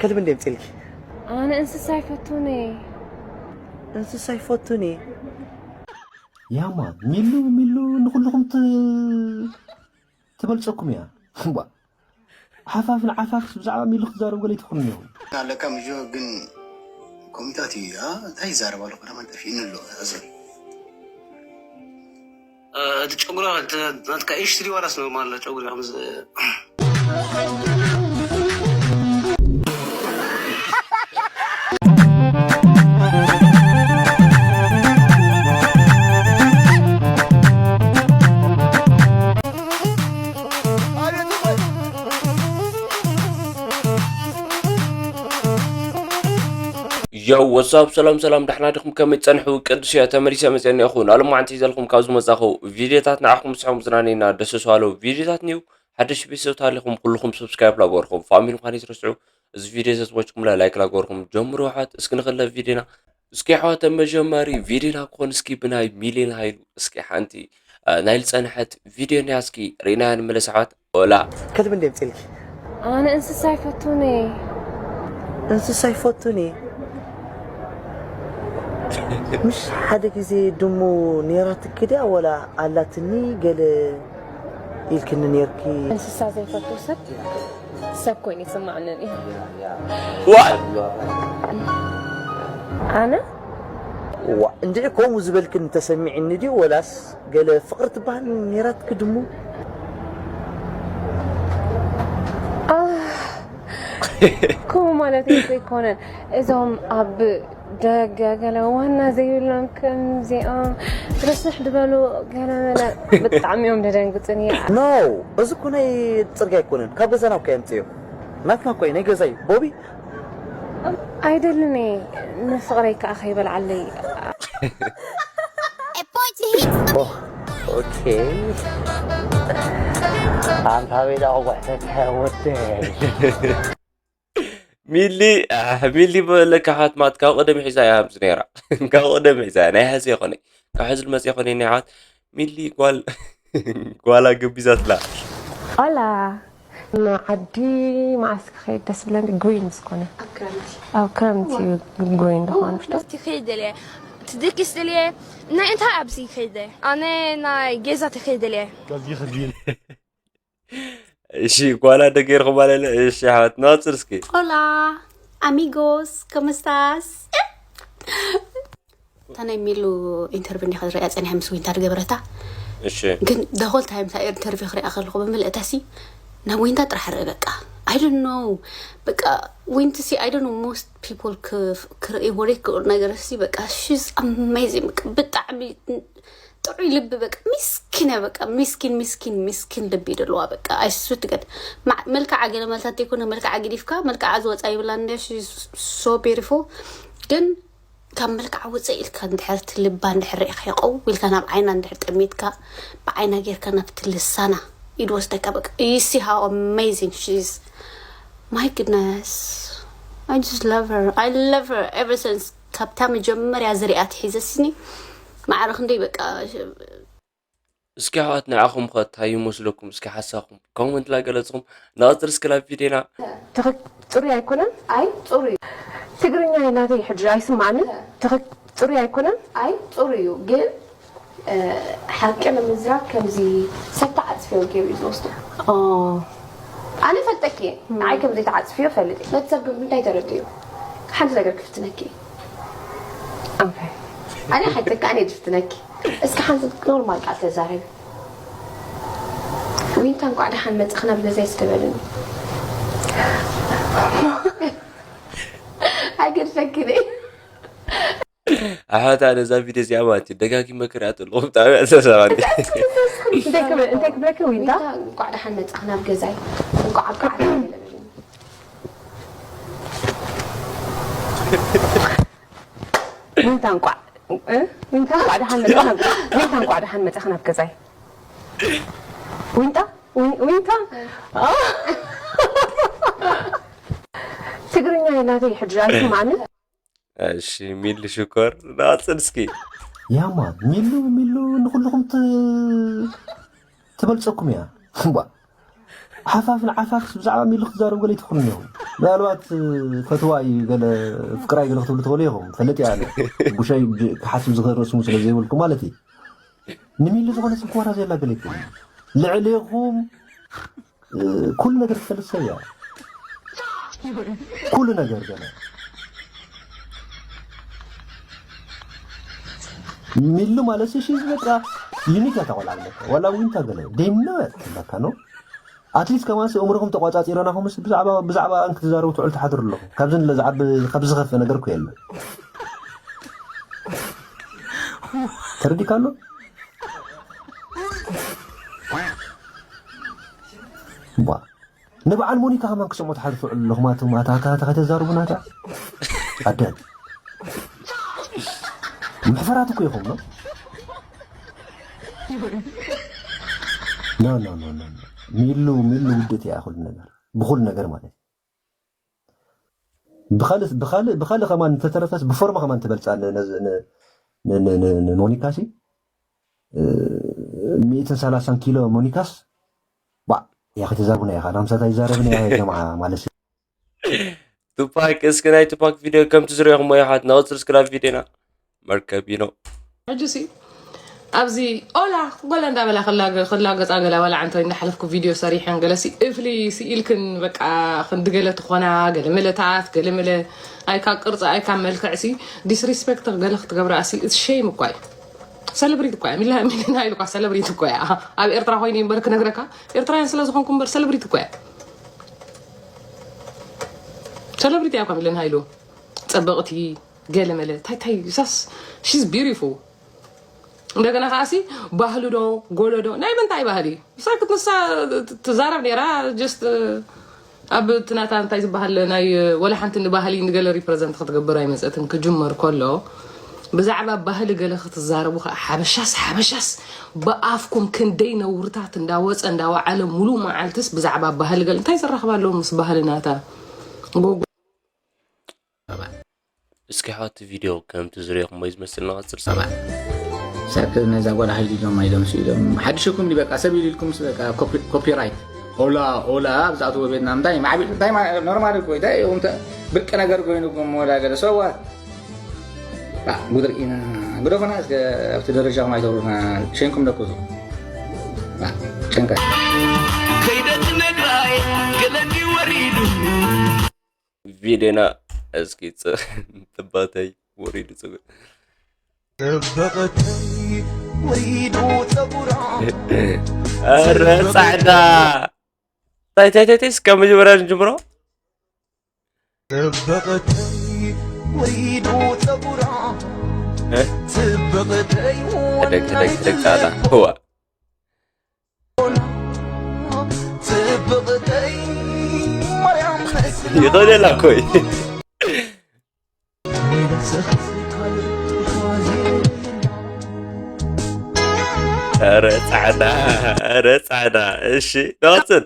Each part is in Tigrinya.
ከልቢ እንደ ምፅልኪ ኣነ እንስሳ ኣይፈቱን እየ። እንስሳ ይፈቱን እየ። ያማ ሚሉ ሚሉ ንኩልኹም ት- ትበልፀኩም እያ። እምባ ሓፋፍ ንዓፋፍ ብዛዕባ ሚሉ ክዛረብ ገለ ይትኹን እዮም። ኣለካ ምጆ ግን ኮሚታት እዩ ያ እንታይ ይዛረብ ኣሎ ቀዳማ ጠፊእኒ ኣሎ ኣዘር እቲ ጨጉራ ናትካ ኢሽ ትሪ ዋላስ ኖርማል ጨጉሪ ከምዚ ዮው ወሳብ ሰላም ሰላም ዳሕና ዲኹም ከመይ ጸንሑ ቅዱስ እያ ተመሊሰ መጽአኒ እኹ ናሎም ማዓንቲ ዘልኩም ካብ ዝመጻኹ ቪድዮታት ንዓኹም ስሖም ዝናነና ደሰሱ ኣለዉ ቪድዮታት ኒው ሓደሽ ቤተሰብ ታሊኹም ኩልኹም ሰብስክራይብ ላገርኩም ፋሚሊ ምዃን ይትረስዑ እዚ ቪድዮ ዘዝመችኩም ላይክ ላገርኩም ጀምሩ ኣሕዋት እስኪ ንኽለ ቪድዮና እስኪ ኣሕዋት መጀመሪ ቪድዮና ክኾን እስኪ ብናይ ሚሊዮን ሃይሉ እስኪ ሓንቲ ናይ ዝጸንሐት ቪድዮ ኒያ እስኪ ርኢናያ ንምለስ ኣሕዋት ኦላ ከልቢ እንደ ምፅልኪ ኣነ እንስሳ ኣይፈቱን እየ። እንስሳ ይፈቱን እየ። ምሽ ሓደ ግዜ ድሙ ኔራትኪ ድያ ወላ ኣላትኒ ገለ ኢልክኒ ኔርኪ። እንስሳ ዘይፈቱ ሰብ ሰብ ኮይኑ ይስማዕንን እዩ። ዋይ ኣነ ዋ እንድዒ ከምኡ ዝበልክኒ ተሰሚዕኒ ድዩ ወላስ ገለ ፍቕሪ ትበሃል ኔራትኪ ድሙ? ከምኡ ማለት እዩ ዘይኮነን እዞም ኣብ ደገ ገለ ዋና ዘይብሎም ከምዚኦም ርስሕ ዝበሉ ገለመለ ብጣዕሚ እዮም ደደንግፅን እየ። ኖ እዚ እኮ ናይ ፅርግያ ኣይኮነን ካብ ገዛና እኮ የምፅዮ ናትና እኮ እዩ ናይ ገዛ እዩ ቦቢ ኣይደልን እየ ንፍቕረይ ከዓ ከይበልዓለይ ኦኬ ኣንታ ቤላ ቁሕተካ ወደይ ሚሊ ኣሕ፣ ሚሊ በለካ ሓትማት ካብ ቀደም ሒዛ እያ ሃምስ ነይራ ካብ ቀደም ሒዛ ናይ ሕዚ ይኮነ ካብ ሕዚ ልመፅ ይኮነ ናይ ሓት ሚሊ ጓል ጓላ ገቢዛትላ ኦላ ንዓዲ መዓስ ክኸይድ ደስ ብለኒ ግሪን ዝኾነ ኣብ ክረምቲ እዩ ግሪን ዝኾነ ትኸይድ ደልየ ትድቅስ ደልየ ናይ እንታይ ኣብዚ ይኸይደ ኣነ ናይ ገዛ ትኸይድ ደልየ እሺ ጓላ ደገይርኹም ኣለለ እሺ ሓወት ንቐፅል እስኪ Hola, amigos, ¿cómo estás? እታ ናይ ሚሉ ኢንተርቪ እንዲኻ ዝሪኣ ፀኒሐ ምስ ዊንታ ዝገበረታ እሺ ግን ደሆል ታይም ታ ኢንተርቪ ክሪኣ ከለኹ ብምልእታ ሲ ናብ ዊንታ ጥራሕ ርኢ በቃ I don't know በቃ ዊንቲ ሲ I don't know most people ክርእይዎ ዘይክእሉ ነገር ሲ በቃ she's amazing በቃ ብጣዕሚ ጥዑይ ልቢ በቃ ሚስኪን እያ በቃ ሚስኪን ሚስኪን ሚስኪን ልቢ እዩ ዘለዋ በቃ I swear to God መልክዓ ገለ መልታት ዘይኮነ መልክዓ ገዲፍካ መልክዓ ዝወፃ ይብላ እንደ so beautiful ግን ካብ መልክዓ ውፅእ ኢልካ እንድሕር እቲ ልባ እንድሕር ርኢኻ ይቐው ኢልካ ናብ ዓይና እንድሕር ጠሚትካ ብዓይና ጌርካ ናብቲ ልሳና ኢድ ወስደካ በቃ you see how amazing she is my goodness I just love her I love her ever since ካብታ መጀመርያ ዝሪኣ ትሒዘ ስኒ ማዕረ ክንደይ በቃ እስኪ ኣሕዋት ንዓኹም ኸ እንታይ ይመስለኩም እስኪ ሓሳብኩም ኮመንት ላገለፅኹም ንቐፅል እስኪ ናብ ቪድዮና ትኽክ ፅሩይ ኣይኮነን ኣይ ፅሩይ ትግርኛ ናተይ ሕጂ ኣይስማዕንን ትኽክ ፅሩይ ኣይኮነን ኣይ ፅሩይ እዩ ግን ሓቂ ንምዝራብ ከምዚ ሰብ ተዓፅፍዮ ገይሩ እዩ ዝወስዶ ኦ ኣነ ፈልጠኪ እየ ንዓይ ከም ዘይተዓፅፍዮ ፈልጥ እየ ነቲ ሰብ ግን እንታይ ተረድእዮ ሓንቲ ነገር ክፍትነኪ እየ ኦኬ ኣነ ሓይተካ ኣነ ድፍትነኪ እስኪ ሓንቲ ኖርማል ቃል ተዛረቢ ዊንታ እንኳዕ ደሓን መፅእኺ ናብ ገዛይ ዝተበልኒ ኣይገድፈክን እየ ኣሕዋት ኣነ እዛ ቪድዮ እዚኣ ማለት እዩ ደጋጊመ ክሪኣ ዘለኹ ብጣዕሚ ኣሳሳባኒ እንታይ ክብል- እንታይ ክብለኪ ዊንታ ዊንታ እንኳዕ ደሓን መፅእኺ ናብ ገዛይ እንኳዕ ኣብቃዕ ዊንታ እንቋዕ እ? ዊንታ እንቋዕ ደሓን መፅእኺ ናብ- ዊንታ እንቋዕ ደሓን መፅእኺ ናብ ገዛይ ዊንታ ዊ- ዊንታ ኣ! ትግርኛ ናተይ ሕጂ ኣይስማዕኒ እሺ ሚሊ ሽኮር ንቐፅል እስኪ ያማ ሚሉ ሚሉ ንኩልኹም ት- ትበልፀኩም እያ እምባ ሓፋፍ ንዓፋፍ ብዛዕባ ሚሉ ክዛረብ ገለ ይትኹን እዮም ምናልባት ፈትዋ እዩ ገለ ፍቅራይ ገለ ክትብሉ ትኽእሉ ኢኹም። ፈልጥ እያ ኣነ። ጉሻይ ብ-፣ ክሓስብ ዝኽእል ርእስሙ ስለ ዘይብልኩም ማለት እዩ። ንሚሊ ዝኾነ ስልኪ ዋላ ዘየላ ገለ ይከውን። ልዕሌኹም፣ እ፣ ኩሉ ነገር ትፈልጥ ሰብ እያ። ኩሉ ነገር ገለ። ሚሉ ማለት ሲ፣ she's በቃ ዩኒክ እያ እታ ቆልዓ ኣለካ። ዋላ ዊንታ ገለ ደይምና እያ ትብለካ ነው። ኣትሊስት ከማንስ እምርኹም ተቋጻጺረናኹምስ ብዛዕባ፣ ብዛዕባ ኣን ክትዛረቡ ትውዕሉ ትሓድሩ ኣለኹም። ካብዚ ንለ ዝዓቢ፣ ካብዚ ዝኸፍእ ነገር እኮ የለን። ተረዲካ ኣሎ? ቧ። ንበዓል ሞኒካ ከማን ክሰምዖ ትሓድሩ ትውዕሉ ኣለኹም። ኣቱም ኣታ፣ ኣታ፣ ኣታ፣ ከተዛርቡ ናታ። ኣደን። ምሕፈራት እኮ ኢኹም ነው። ኖ፣ ኖ፣ ኖ፣ ኖ፣ ኖ። ሚሉ፣ ሚሉ ውድእቲ እያ ኩሉ ነገር። ብኹሉ ነገር ማለት እዩ። ብኻልእ፣ ብኻልእ፣ ብኻልእ ከማን እንተተረፈስ ብፎርማ ከማን ትበልጻ ን-፣ ን-፣ ን-፣ ን-፣ ን-፣ ን-፣ ንሞኒካሲ፣ እ፣ ሚእትን ሰላሳን ኪሎ ሞኒካስ፣ ባዕ፣ ያ ከተዛርቡና ኢኻ። ናምሳታ ይዛረብን እያ ጀምዓ ማለት እዩ። ቱፓክ፣ እስኪ ናይ ቱፓክ ቪድዮ ከምቲ ዝሪኦኹሞ ይሓት፣ ንቕጽል እስኪ ናብ ቪድዮና። መርከብ እዩ ነው። ሕጂ ሲ ኣብዚ ኦላ ጎለ እንዳበላ ክላገ-፣ ክላገጻ ገላ ዋላ ዓንተ እንዳሓለፍኩ ቪድዮ ሰሪሐን ገለ ሲ እፍሊ ሲ ኢልክን በቃ ክንዲ ገለ ትኾና፣ ገለ መለታት፣ ገለ መለ ኣይካ ቅርጺ፣ ኣይካ መልክዕ ሲ ዲስሪስፔክት ገለ ክትገብራ ሲ it's shame እኳ እዩ። ሰለብሪቲ እኳ እያ። ሚላ-፣ ሚሊና ኢሉ እኳ ሰለብሪቲ እኳ እያ። ኣብ ኤርትራ ኮይነ እምበር ክነግረካ፣ ኤርትራውያን ስለ ዝኾንኩ እምበር ሰለብሪቲ እኳ እያ። ሰለብሪቲ እያ እኳ ሚሊና ኢሉ። ጸበቕቲ፣ ገለ መለ፣ ታይ ታይ፣ ሳስ፣ she's beautiful። እንደገና ከዓሲ፣ ባህሊ ዶ፣ ጎሎ ዶ፣ ናይ ምንታይ ባህሊ? ሳክት ንሳ ትዛረብ ነይራ፣ just፣ ኣብ እቲ ናታ እንታይ ዝበሃል፣ ናይ፣ ወላ ሓንቲ ንባህሊ ንገለ ሪፕረዘንት ክትገብር ኣይመጸትን ክጅመር ከሎ፣ ብዛዕባ ባህሊ ገለ ክትዛረቡ ከኣ፣ ሓበሻስ፣ ሓበሻስ፣ ብኣፍኩም ክንደይ ነውርታት እንዳወጸ እንዳወዓለ፣ ሙሉእ መዓልትስ ብዛዕባ ባህሊ ገለ፣ እንታይ ዘራኽብ ኣለዎ ምስ ባህሊ ናታ? ጎጎ-፣ እስኪ ሓወቲ ቪድዮ ከምቲ ዝሪኦኹሞ እዩ ዝመስል፣ ንቐጽል። ሰብኣይ። ሳክ ነዛ ጓል ሃይሊ ኢሎም ኣይደምሱ ኢሎም ሓድሽኩም ዲ በቃ ሰብ ኢሉ ኢልኩም ስ በቃ ኮፒ-፣ ኮፒራይት። ኦላ፣ ኦላ፣ ኣብ ዝኣትዎ ቤትና እንታይ ማዕቢል፣ እንታይ ማ-፣ ኖርማል እኮ፣ እንታይ እዮም ተ-፣ ብርቂ ነገር ኮይኑኩም ወላ ገለ። So what? ባ፣ ጉድር ኢና፣ ግደፉና እስከ ኣብቲ ደረጃኹም ኣይተውሩና፣ ሸንኩም ደቁሱ። ባ፣ ጨንቀ። ከይደ ትነግራይ ገለኒ ወሪዱ። ቪድዮና እስኪ ጽ-፣ ጥባተይ ወሪዱ ጽጉ። ጽብቕተይ ወሪዱ ጸጉራ። ኧረ ጻዕዳ። ታይ፣ ታይ፣ ታይ፣ ታይ፣ እስከ መጀመርያ ንጅምሮ። ጽብቕተይ ወሪዱ ጸጉራ። እ? ጽብቕተይ ህደግ፣ ህደግ፣ ህደግ ጻዕዳ። ህዋ። ይኸደላ እኮ እዩ። ኧረ ጻዕዳ፣ ኧረ ጻዕዳ። እሺ፣ ንቐጽል።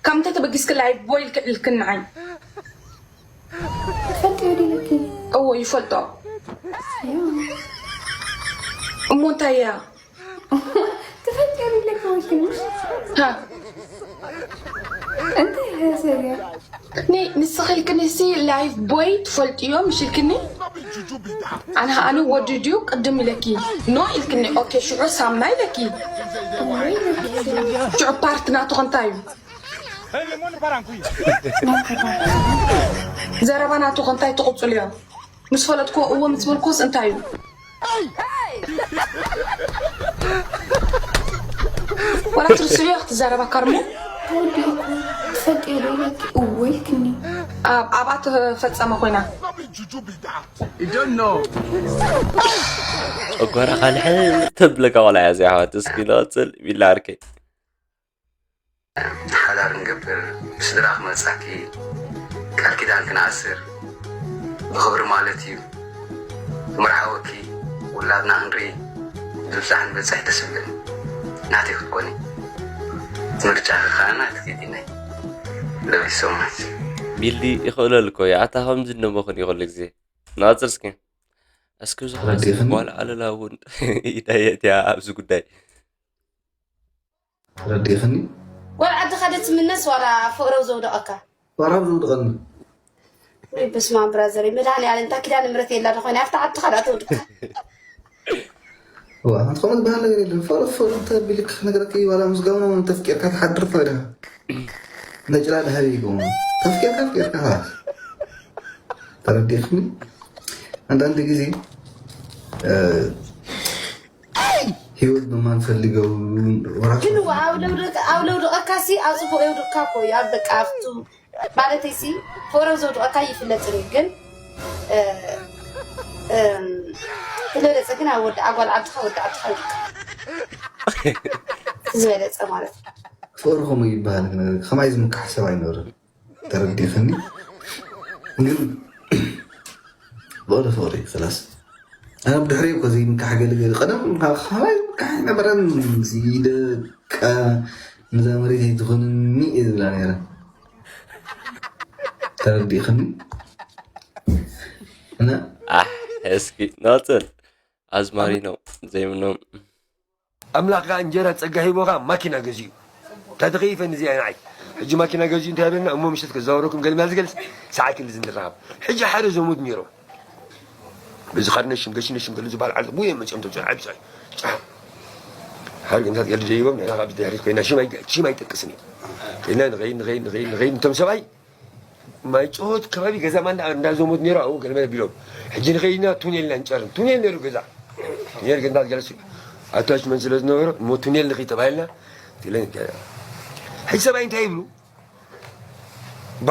ካብ ምንታይ ተበጊስኪ ላይፍ ቦይ ኢልክኒ ንዓይ? ትፈልጥዮ ዲለኪ? እዎ ይፈልጦ። እሞ እንታይ እያ? ትፈልጥዮ ዲለኪ ወልክኒ? ሃ? እንታይ እያ ሰሪያ? ኒ ንስኺ ኢልክኒ ሲ ላይፍ ቦይ ትፈልጥዮ ምሽ ኢልክኒ? ኣነ ኣነ ወዲ ድዩ ቅድም ኢለኪ? ኖ ኢልክኒ። ኦኬ ሽዑ ሳምና ኢለኪ። ሽዑ ፓርት ናቱ እንታይ እዩ? ዘረባ ናቱ እንታይ ትቕጽልዮ? ምስ ፈለጥኩ እዎ ምስ በልኩስ እንታይ እዩ? ወላ ትርስልዮ ክትዛረባ ካርሞ? ተወዲእኩ ትፈልጥዮ ዶ ኢለኪ? እዎ ኢልክኒ። ኣብ-፣ ኣብኣ ተፈጸመ ኮይና። ጨጓራኻ ንሕን ተብለካ ቆልዓ እያ እዚኣ ኣሕዋት። እስኪ ንቐጽል ቢላ ዓርከይ። ሓዳር ንገብር፣ ብስድራ ክመርጻኪ ቃል ኪዳን ክንኣስር ብኽብሪ ማለት እዩ። ክምርዓወኪ ውላድና ክንርኢ ዝብጻሕ ንበጽሕ ደስ ዝብል ናተይ ክትኮኒ ምርጫኺ ከኣ ናትኪ ዲናይ። Love you so much። ቢልዲ ይኽእለል እኮ እዩ። ኣታ ከምዚ እነሞ ኹን ይኽእሉ ግዜ። ንቐጽል እስኪ። እስኪ ብዙሕ ረዲእኽኒ? ጓል ኣለላ እውን ኢዳየት እያ ኣብዚ ጉዳይ። ረዲእኽኒ? ዋላ ዓድኻ ዶ ትምነስ ዋላ ፍቕረው ዘውደቐካ? ዋላ ኣብ ዝውድቐኒ። ወይ በስመ ኣብ ብራዘር፣ መድሃኒ ኣለም፣ እታ ኪዳነ ምሕረት የላ ዶ ኮይና ኣብታ ዓድኻ ዳ ተውድቕካ? ዋ፣ ኣንተ ከምኡ ዝበሃል ነገር የለን። ፍቕሪ ፍቕሪ እንተቢልክ ክነግረኪ እዩ። ዋላ ምስ ጋውና እውን ተፍቂርካ ትሓድር ፈሪኻ። ነጭላ ድሃቢ ይግሞ። ተፍቂርካ ፍቂርካ ኸላስ። ተረዲእክኒ? አንዳንድ ጊዜ፣ እ፣ ህይወት በማንፈልገው ወራሽ ግን ኣውለውደቃ ሲ ኣብ ጽቡቕ የውድቅካ እኮ እዩ። ኣብ በቃ ኣብቱ ማለተይ ሲ ፍቕረው ዘውድቐካ ይፍለጥ እዩ። ግን እ፣ እም፣ ዝበለጸ ግን ኣብ ወዲ ኣጓል ዓድኻ ወዲ ዓድኻ ይውድቅ ዝበለጸ ማለት እዩ። ፍቕሪ ከምኡ ይበሃል። ግን ከማይ ዝምካሕ ሰብ ኣይነበረን። ተረዲእኽኒ? ግን ፍቕሪ ፍቕሪ እዩ፣ ኸላስ። ኣነ ብድሕሪኡ እኮ ዘይምካሕ ገለ ገለ፣ ቀደም ካብ ካልኣይ ምካሕ ኣይነበረን። እዚ ደቃ ነዛ መሬት ኣይትኾንኒ እየ ዝብላ ነይረ። ተረዲእኽኒ? እና ኣሕ እስኪ ናጽል ኣዝማሪ ነው ዘይምኖም ኣምላኽ ከኣ እንጀራ ጸጋ ሂቦ ከኣ ማኪና ገዚኡ። እንታይ ተኸይፈኒ እዚኣ ንዓይ። ሕጂ ማኪና ገዚኡ እንታይ በልና እሞ ምሸት ከዛወረኩም ገለ ምናምን ዝገልጽ ሰዓት ክንድዚ ንራኸብ። ሕጂ ሓደ ዘሙድ ነይሮም። በዚ ካድ ነሽም ገሺ ነሽም ገለ ዝበሃል ዓርዚ ቡየ መጺኦም ተብጽሑ ዓቢ ጻይ። ጻ። ሓርግ እንታይ ገለ ዘይቦም ናይ ካብ ድሕሪት ኮይና ሽም ኣይ ሽም ኣይጠቅስን እዩ። ኮይና ንኸይድ ንኸይድ ንኸይድ ንኸይድ እንቶም ሰብኣይ ማይ ጭሆት ከባቢ ገዛ ማንዳ እንዳዞሞት ነይሩ ኣብኡ ገለመለ ቢሎም ሕጂ ንኸይድና ቱኔል ኢና ንጨርም ቱኔል ነይሩ ገዛ ቱኔል ገንዳ ገለስ ኣታች መን ስለ ዝነበረ እሞ ቱኔል ንኸይ ተባሂልና ትለን ሕጂ ሰብኣይ እንታይ ይብሉ ባ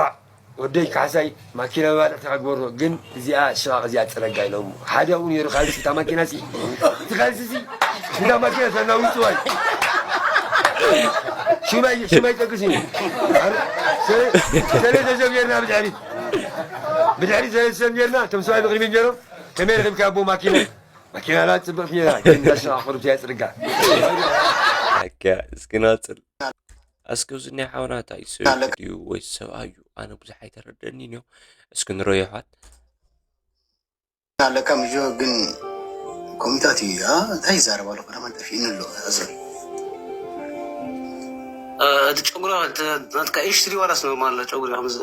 ወደይ ካሕሳይ ማኪና መባልዕ ተግበሮ ግን እዚኣ ሽቓቕ እዚኣ ፅረጋ ኢሎም ሓደ ኣብኡ ነይሩ ካልሲ እታ ማኪና ሲ እቲ ካልሲ ሲ እታ ማኪና ተናዊፅዋ ሽማይ ሽማይ ጠቅስ እዩ ሰለስተ ሰብ ጌርና ብድሕሪት ብድሕሪት ሰለስተ ሰብ ጌርና እቶም ሰብኣይ ብቅድሚት ጌሮም ከመይ ረኺብካ ኣቦ ማኪና ማኪና ላ ፅብቕቲ ነራ ግን እንዳሸቓቕሩት እያ ፅርጋ ኣኪያ እስኪ ናፅል ኣስከብዚ ናይ ሓውና እንታይ ሰበይቲ ድዩ ወይ ሰብኣይ እዩ ኣነ ብዙሕ ኣይተረደኒን እዮ እስኪ ንረዮ ኣሕዋት ኣለካ ምጆ ግን ኮሚታት እዩ ያ እንታይ ይዛረብ ኣሎ ቀዳማ ጠፊእኒ ኣሎ ዛዘር እቲ ጨጉራ ናትካ ኢሽ ትሪ ዋላስ ኖርማል ጨጉሪ ከምዚ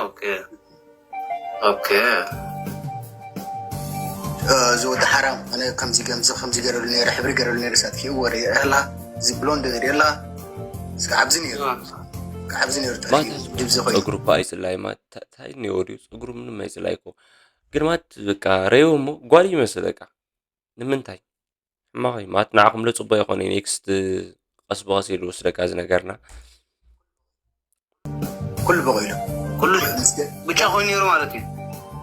ኦኬ ኦኬ እዚ ወዲ ሓራም ኣነ ከምዚ ከምዚ ከምዚ ገረሉ ነይረ ሕብሪ ገረሉ ነይረ ሳጥፊኡ ወረ ይዕላ እዚ ብሎንድ ሪላ እዚ ከዓብዚ ነይሩ ከዓብዚ ነይሩ ጠፊኡ ድብዚ ኮይኑ ፀጉሩ እኮ ኣይፅላይ ማለት እንታይ ነይሩ ድዩ ፀጉሩ ምንም ኣይፅላይ እኮ ግን ማለት በቃ ረይዎ እሞ ጓል ይመስል በቃ ንምንታይ ሕማቕ እዩ ማለት ንዓኹም ዶ ፅቡቅ ይኾነ ኔክስት ቀስ ብቐስ ኢሉ ወስደካ እዚ ነገርና ኩሉ በቑ ኢሉ ኩሉ ብጫ ኮይኑ ነይሩ ማለት እዩ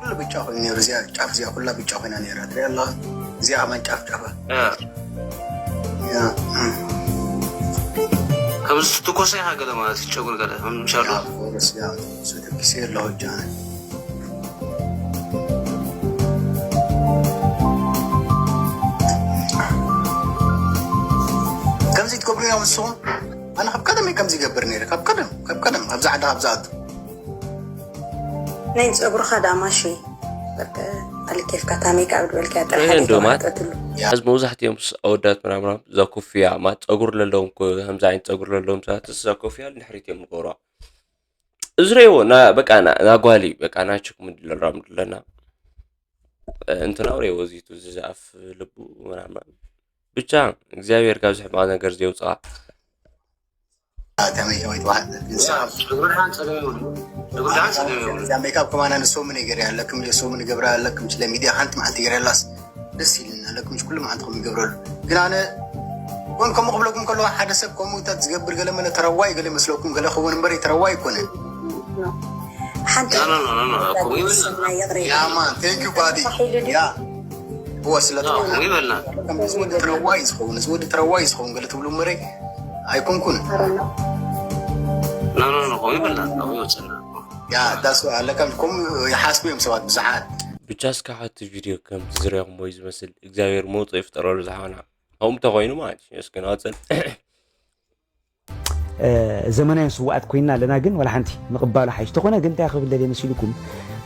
ኩሉ ብጫ ኮይኑ ነይሩ እዚኣ ጫፍ እዚኣ ኩላ ብጫ ኮይና ነይራ ትሪኣ ኣለኻ እዚኣ ከማን ጫፍ ጫፋ ከምዚ ትኮሰ ኢኻ ገለ ማለት እዩ ጨጉሪ ገለ ምሻሎ ተኪሰ ኣለኹ ጃነ ከምዚ ትገብሩ እዮም ንስኹም ኣነ ካብ ቀደም እዩ ከምዚ ይገብር ነይረ ካብ ቀደም ካብ ቀደም ኣብዚ ዓዲ ካብ ዝኣቱ ናይ ፀጉርኻ ዳማሽ በቃ ኣልኬፍካ ታሜካ ኣብ ዝበልካያ ጥራሕ ዶማት ሕዚ መብዛሕትኦም ኣወዳት ምናምናም እዛ ኮፍያ ማለት ፀጉር ለለዎም ከምዚ ዓይነት ፀጉር ለለዎም ሰባትስ እዛ ኮፍያ ንድሕሪት እዮም ዝገብሩዋ ዝረይዎ በቃ ናጓሊ በቃ ናችኩም ድለራም ድለና እንትን ኣውሬ ወዚቱ ዝዛፍ ልቡ ምናምን ብቻ እግዚኣብሔር ካብዚ ሕማቅ ነገር ዘውፅኣ ሜካፕ ከማና ንሶምን ገር ኣለክም ሶምን ገብራ ኣለክም ስለ ሚዲያ ሓንቲ መዓልቲ ገር ኣላስ ደስ ይልና ኣለክም ኩሉ መዓልቲ ከም ይገብረሉ ግን ኣነ ኮን ከምኡ ክብለኩም ከለዋ ሓደ ሰብ ከምኡታት ዝገብር ገለ መለ ተረዋይ ገለ መስለኩም ገለ ክውን እምበር ተረዋይ ይኮነ ሓንቲ ያማን ቴንክ ዩ ባዲ ያ እወ ስለ ከምዚ ወዲ ተረዋይ ዝኸውን እዚ ወዲ ተረዋይ ዝኸውን ገለ ትብሉ እምበረይ ኣይኮንኩን ኖ ኖ ኖ ቆይ በላ ቆይ ወጽና ያ ዳስ ኣለካ ከም ይሓስቡ እዮም ሰባት ብዙሓት ብቻ እስካ ሓቲ ቪድዮ ከም ዝዝረኹም ወይ ዝመስል እግዚኣብሔር መውፅኦ ይፍጠረሉ ዝሓና ከምኡ ተኮይኑ ማለት እዩ እስኪ ንቐፅል ዘመናውያን ስዋኣት ኮይና ኣለና ግን ዋላ ሓንቲ ምቕባሉ ሓይሽ ተኾነ ግን እንታይ ክብል ደልየ መሲልኩም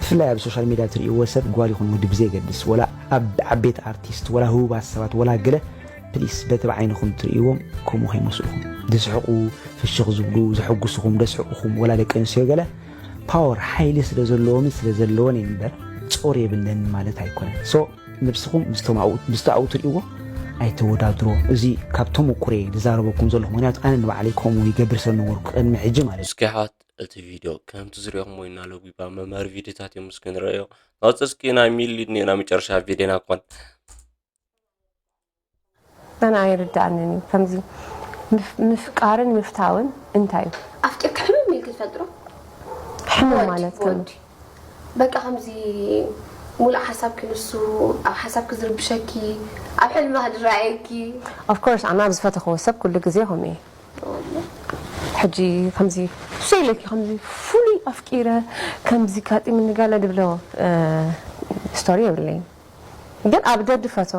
ብፍላይ ኣብ ሶሻል ሚድያ ትርእይዎ ሰብ ጓል ይኹን ወዲ ብዘየገድስ ወላ ኣብ ዓበይቲ ኣርቲስት ወላ ህቡባት ሰባት ወላ ገለ ፕሊስ በቲ ብዓይንኹም ትርእይዎም ከምኡ ከይመስልኹም። ዝስሕቑ፣ ፍሽኽ ዝብሉ፣ ዘሐጉስኹም፣ ዘስሕቑኹም ወላ ደቂ ኣንስትዮ ገለ ፓወር፣ ሓይሊ ስለ ዘለዎምን ስለ ዘለወን እየን እምበር ጾር የብለን ማለት ኣይኮነን። ሶ ንብስኹም ምስቶም ኣብኡ- ምስቲ ኣብኡ ትርእይዎ ኣይተወዳድሮ። እዚ ካብ ተመኩሮየ ዝዛረበኩም ዘለኹ፣ ምክንያቱ ኣነ ንባዕለይ ከምኡ ይገብር ስለ ነበርኩ ቅድሚ ሕጂ ማለት እዩ። እስኪ ኣሕዋት እቲ ቪድዮ ከምቲ ዝሪኦኹም ወይ እናለጉባ መምሃሪ ቪድዮታት እዮም እስኪ ንረኣዮ። ናውፀ እስኪ ናይ ሚሊ እኒኦ ናይ መጨረሻ ቪድዮና ክኾን። ኣነ ኣይርድኣንን እዩ ከምዚ ምፍ- ምፍቃርን ምፍታውን እንታይ እዩ? ኣፍቂርካ ሕምም ኢልክ ትፈልጥ ዶ? ሕምም ወዲ- ማለት ከም ወዲ። በቃ ከምዚ ሙሉእ ሓሳብኪ ንሱ ኣብ ሓሳብኪ ዝርብሸኪ ኣብ ሕልምኻ ዝረኣየኪ ኦፍኮርስ ኣነ ኣብ ዝፈተኽዎ ሰብ ኩሉ ግዜ ከምኡ እየ። ሕጂ ከምዚ ሱሰ ኢለኪ ከምዚ ፍሉይ ኣፍቂረ ከምዚ ካጢምኒ ገለ ድብሎ እ፣ ስቶሪ የብለይን። ግን ኣብ ደድፈቶ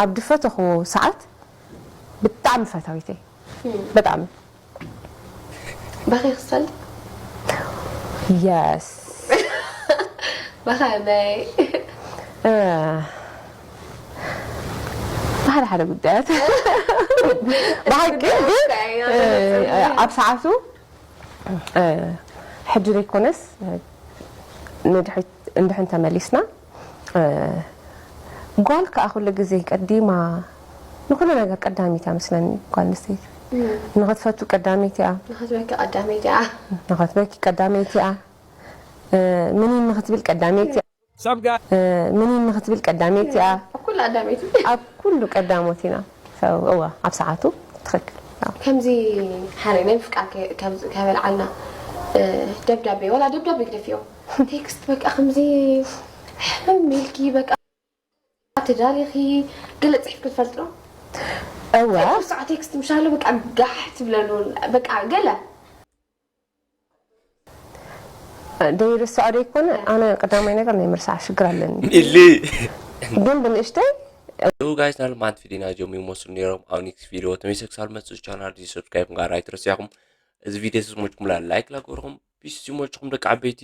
ኣብ ድፈተኽዎ ሰዓት ብጣዕሚ ፈታዊተይ ብጣዕሚ በኺ ክስፈልጥ የስ በኸመይ እ፣ ብሓደ ሓደ ጉዳያት ብሓቂ ግን እ፣ ኣብ ሰዓቱ እ፣ ሕጂ ዘይኮነስ ንድሕሪት እንድሕን ተመሊስና እ፣ ጓል ከዓ ኩሉ ግዜ ቀዲማ ንኩሉ ነገር ቀዳሚት እያ መስለኒ። ጓል ኣንስተይቲ ንኽትፈቱ ቀዳመይቲ እያ፣ ንኽትበኪ ቀዳመይቲ እያ ንኽትበኪ ቀዳመይቲ እያ፣ እ፣ ምኒን ንኽትብል ቀዳመይቲ እያ፣ እ፣ ምኒን ንኽትብል ቀዳመይቲ እያ። ኣብ ኩሉ ቀዳመይቲ ኣብ ኩሉ ቀዳሞት ኢና። ሰው እዋ ኣብ ሰዓቱ ትኽክል። ከምዚ ሓደ ናይ ምፍቃር ከ- ከ- ከበልዓልና እ፣ ደብዳቤ ወላ ደብዳቤ ግደፍዮ ቴክስት በቃ ከምዚ ሕምም ኢልኪ በቃ ተዳሊኺ ገለ ፅሒፍ ክትፈልጥ ዶ እወ ሳዕ ቴክስት ምሻሎ በቃ ጋሕ ትብለሉ በቃ ገለ ደይርስዖ ደይኮነ ኣነ ቀዳማይ ነገር ናይ ምርሳዕ ሽግር ኣለኒ ሚሊ ግን ብንእሽተይ ዩ ጋይስ ናልማንት ቪዲዮና ጀም ይመስሉ ነይሮም። ኣብ ኔክስት ቪዲዮ ተመልሰ ክሳብ መፅእ ቻናል እዚ ሰብስክራይብ ጋር ኣይትረስያኹም። እዚ ቪዲዮ ዝመችኩም ላ ላይክ ላገርኹም ፒስ ዝመችኩም ደቂ ዓበይቲ